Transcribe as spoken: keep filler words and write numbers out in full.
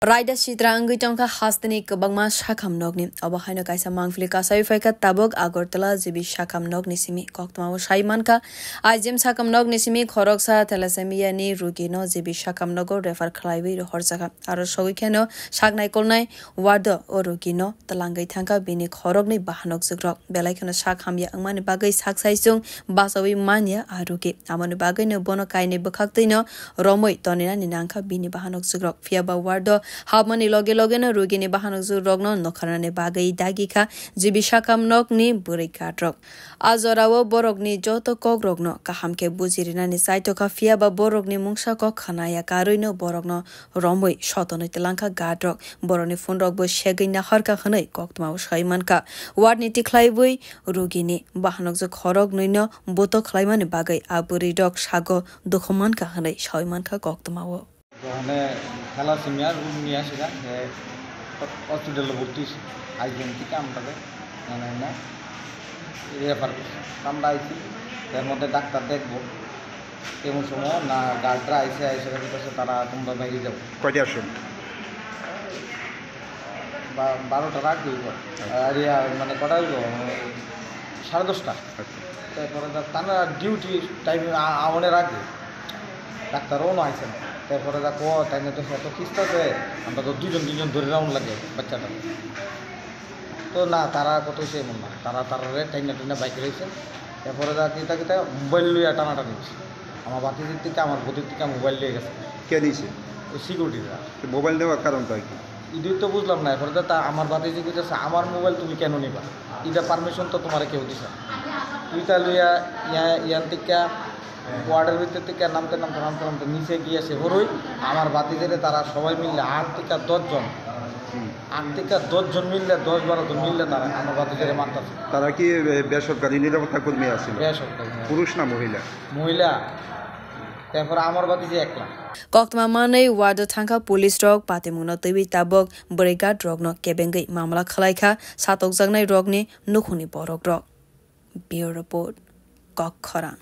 Raida sitra wngwi tongkha hasteni kwbangma sakham nokni. Obo haino kaisa mangpili kasawi phaikha tabuk Agartala G B sakham nokni simi. Koktwmao sai mankha, I G M sakham nokni simi khoroksa thalassemia ni rugino G B sakham nogo refer khlaiwi rohorjakha. Aro sogwi kheno saknai kolnai ward o rugino twlangwi thangkha bini khoroknwi bahanok jukrok. Belai kheno sak hamya wngmani bagwi sak saisung bachawi manya a rugi. Amoni bagwino bono kainwi bwkhaktwino romwi toninani nangkha bini bahanok jukrok. Phiya ba ward o habmani loge logeno rugini bahanok jukrokno nokharnani bagwi dagi kha G B sakham nokni bwrwi guard rok. A jorao borokni joto kokrokno kaham khe buji rinani chaitokha, phiya ba borokni mungsa kok khnaya karwino borokno romwi sotonwi twlangkha guard rok. Borokni phone rokbo segwi naharkha hwnwi koktwmao sai mankha. Ward ni tikhlaiwi rugini bahanokjwk khoroknwino buto khlaimani bagwi a bwrwi rok sago dukhu mankha hwnwi sawi mankha koktwmao. Hone thalassemia room niya sida, he hospital lo bhorti, I G M theke amtake, nana na refer korse. Amra aisi, er moddhe doctor dekbo. Emon somoy na guard ra aise, aise khe tara tomra baire jao. Koitar somoi? Ba-, barota rag hoibo. Acha. Ar ya, mane kota hoibo, sare dosta. Acha. Tarpore da tana duty time a-, amone rag. Doctor o no aise. Tarpore da ko, taino to heto kista se, amra to duijon tinjon dhori round lage, bachcha ta. To na, tara koto se emon na. Tara, tara re taina taina bike raise. Erpore da kita kita mobile loiya tana tani hoise. Amar bhatijir theke, amar boudir theke mobile loiya gese. Ke nise? Oy security da. তো মোবাইল নেওয়ার কারণটা কি? Idui to bujlam na, erpore da ta amar bhatiji hoitese, "Amar mobile tumi keno niba? Ita permission to tomare keu dise na." Tui ta loiya, iya, iyan theke, ward er bhitor theke namte namte namte namte niche giye se horoi, amar bhatijire tara sobai mille aat theke dosh jon. Hmm. Aat theke dosh jon mille, dosh baro jon mille tara amar bhatijire martase. তারা কি, এ, বেসরকারি নিরাপত্তা কর্মী আছিল? বেসরকারি, হ্যাঁ। পুরুষ না মহিলা? মহিলা। Tarpore amar bhatiji ekla. Koktwma manwi ward o thangkha police rok, patimungno twiwi tabuk bwrwi guard rokno kebengwi mamla khwlaikha satokjaknai rokni nukhungni borok rok. Bureau Report, Kok Khorang.